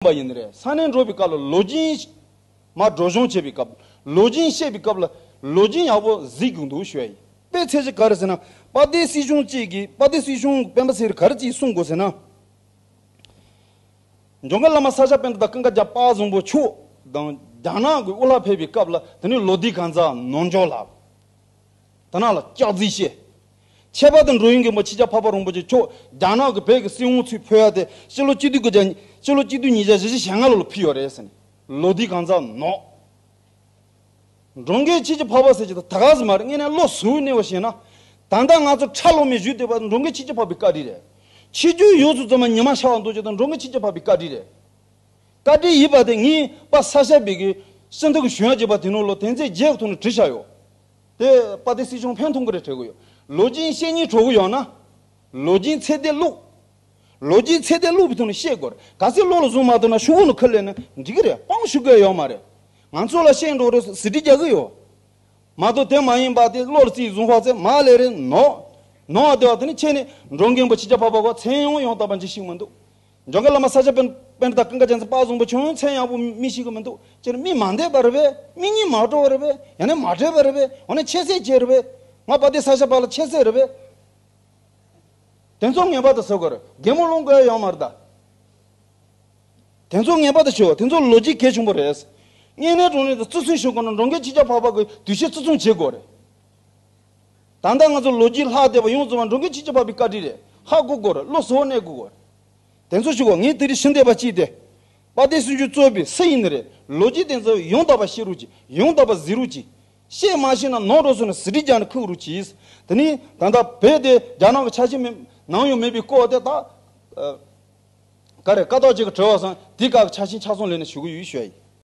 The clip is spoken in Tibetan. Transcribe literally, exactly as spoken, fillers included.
པ་ཡིན་ནི་རེད། ས་གནས་འགྲོ་བའི་སྐབས་ལ་ལོ་རྒྱུས་མར་སྒྲོག་སྦྱང་བྱེད་པའི་སྐབས། ལོ་རྒྱུས་བཤད་པའི་སྐབས་ལ་ལོ་རྒྱུས་ཡག་པོ་གཟིགས་དགོས་འདུག་ཞུ་ཡ་ཡིན། དཔེ་ཆ་ཞིག་ག་རེ་ཟེར་ན། དཔལ་ལྡན་སྲིད་སྐྱོང་གཅིག་གིས། དཔལ་ལྡན་སྲིད་སྐྱོང་སྤེན་པ་ཚེ་རིང་ག་རེ་ཅིག་གསུང་དགོས་ཟེར་ན། འཇམ་མགོན་བླ་མ་ས་སྐྱ་པཎྜི་ཏ་ཀུན་དགའ་རྒྱལ་དཔལ་བཟང་པོ་མཆོག་དང་རྒྱ་ནག་གི་དབུ་བླ་ཕེབས་པའི་སྐབས་ལ། དེ་ནི་ལོ་དུས་གང་ཟག་ནོར་འཇོག་ལ། དེ་ནང་ལ་སྐྱག་རྫུན་བཤད། ཁྱད་པར་དུ་འགྲོ་ཡོང་གི་མོ་ཆོས་རྒྱལ་འཕགས་པ་རིན་པོ་ཆེ་མཆོག་རྒྱ་ནག་གི་བོད་ཀྱི་སྲིད་དབང་ཚུར་ཕུད་ཡ་དེ་ཕྱི་ལོ་གཅིག་སྟོང་དགུ་བརྒྱ། ཕྱི་ལོ་གཅིག་སྟོང་ཉིས་བརྒྱ་བཞི་བཅུ་ཞེ་ལྔ་ལོ་ལ་ཕུལ་ཡོད་རེད་ཟེར་ནས། ལོ་དུས་གང་ཟག་ནོར། འགྲོ་མགོན་ཆོས་རྒྱལ་འཕགས་པ་ཟེར་གྱི་ད་ད་ག་ཟེ་མ་རེད། དངོས་གནས་བློ་གཟུ་བོའི་གནས་བབ་བཤད་ན། ད་ལྟ་ང་ཚོ་ཁྲ་ལོ་མའི་བཞུགས་བསྡད་པ་འགྲོ་མགོན་ཆོས་རྒྱལ་འཕགས་པའི་བཀའ་དྲིན་རེད། ཆོས་བརྒྱུད་ཡོངས་སུ་རྫོགས་མ་ཉི་མ་ཤར་བ་འདུག་ཅེས་དང་འགྲོ་མགོན་ཆོས་རྒྱལ་འཕགས་པའི་བཀའ་དྲིན་རེད། བཀའ་དྲིན་ཡིན་པ་དེ་ངས་པ་ས་ཞབས་པའི་གི་སྤྱི་འཐུས་ཀྱི་གཞོན་ཡ་བྱས་པ་དེ་ནང་ལོ་དོན་ཚན་བརྒྱད་ཀྱི་ཐོག་ནས་བྲིས་བཞག་ཡོད། དེ་པ་དེ་སྲིད་སྐྱོང་ཕན་ཐོགས་ཀྱི་རེད་དྲན་གྱི་ཡོད། ལོ་རྒྱུས་བཤད་སྙིང་བྲོ་གི་ཡོད་ན། ལོ་རྒྱུས་ཚད་ལྡན་བླུགས། ལོ་རྒྱུས་ཚད་ལྡན་བླུགས་པའི་ཐོག་ནས་བཤད་དགོས་རེད། གལ་སྲིད་བློ་ལ་བཟུང་མ་ཐུབ་ན་ཤོག་གུ་ནང་ཁུར་སླེབས་ན་འགྲིག་གི་རེད། སྤང་ཤོག་གུ་ཡོད་མ་རེད། ང་ཚོ་ལ་བཤད་འགྲོ་རེད་ཟེར་ཟིན་བྲིས་རྒྱག་གི་ཡོད། མ་གཏོགས་དེ་མ་ཡིན་པ་དེ་བློ་ལ་རྩིས་བཟུང་བ་ཚེ་མ་ལས་རེད་ནོ། ནོ་བ་དེ་བ་དེ་ནི་ཁྱེད་ནི་འགྲོ་མགོན་པོ་ཆོས་རྒྱལ་འཕགས་པ་གོ་མཚན་ཡང་ཡང་དག་པ་འཇི་ཤེས་མི་འདུག་འཇམ་མགོན་བླ་མ་ས་སྐྱ་པཎ་པཎྜི་ཏ་ཀུན་དགའ་རྒྱལ་མཚན་དཔལ་བཟང་པོ་ཁྱོད་ཡང་མཚན་ཡག་པོ་མི་ཤེས་གི་མི་འདུག་ཁྱེད་ནི་མི་མ་འདས་པ་རེད་པས། མི་གཉིས་མ་འགྲོ་བ་རེད་པས། ཡང་ནི་མ་འདྲེས་པ་རེད་པས། འོ་ན་ཁྱད་གསད་བྱས་རེད་པས། ང་པ་དེ་ས་ཞབས་པ་ལ་ཁྱད་གསད་རེད་པས། དེ་ཚོ་ངན་པ་དེ་ཟེར་དགོས་རེད། གད་མོ་སློང་དགོས་ཡ་ཡོད་མ་རེད་ད། དེ་ཚོ་ངན་པ་དེ་ཤོད། དེ་ཚོ་ལོ་རྒྱུས་གལ་ཆེན་པོ་རེད། དངོས་གནས་དྲང་གནས་དེ་བརྩི་སྲུང་ཞུ་དགོས་ན་འགྲོ་མགོན་ཆོས་རྒྱལ་འཕགས་པ་གི་འདུ་ཤེས་བརྩི་སྲུང་བྱེད་དགོས་རེད། ད་ལྟ་ང་ཚོ་ལོ་རྒྱུས་ལྷག་བསྡད་པ་ཡོངས་རྫོགས་པ་འགྲོ་མགོན་ཆོས་རྒྱལ་འཕགས་པའི་བཀའ་དྲིན་རེད། ཧ་གོ་དགོས་རེད། བློ་གཟུ་བོར་གནས་དགོས་རེད། དེ་ཚོ་ཞུ་དགོས། ངས་དེ་རིང་ཞུ་འདོད་པ་གཅིག་དེ། དཔལ་ལྡན་སྲིད་སྐྱོང་གཙོས་པའི་སུ་ཡིན་ནི་རེད། ལོ་རྒྱུས་དེ་ཚོ་ཡང་དག་པ་ཤེས་རོགས་གྱིས། ཡང་དག་པ་གཟིགས་རོགས་གྱིས། བཤད་མ་ཤེས་ན་ནོར་འགྲོ་སོང་ན་ཟིན་བྲིས་རྒྱག་ནས་ཁུག་རོགས་གྱིས། དེ་ནས་ད་ལྟ་བོད་དེ་རྒྱ་ནག་གི་ཆ་ཤས་མེད་ནང་ཡོང་མེད་པའི་སྐོར་དེ་ད། ཨ། ག་རེ་ཀ་དོག་ཅིག་གི་དྲི་བ་སོང་དེའི་སྐབས་ཆ་ཤས་ཆ་ཚང་ལེན་ནས་ཞུ་གི་ཡོད་ཞུ་ཡ་ཡིན།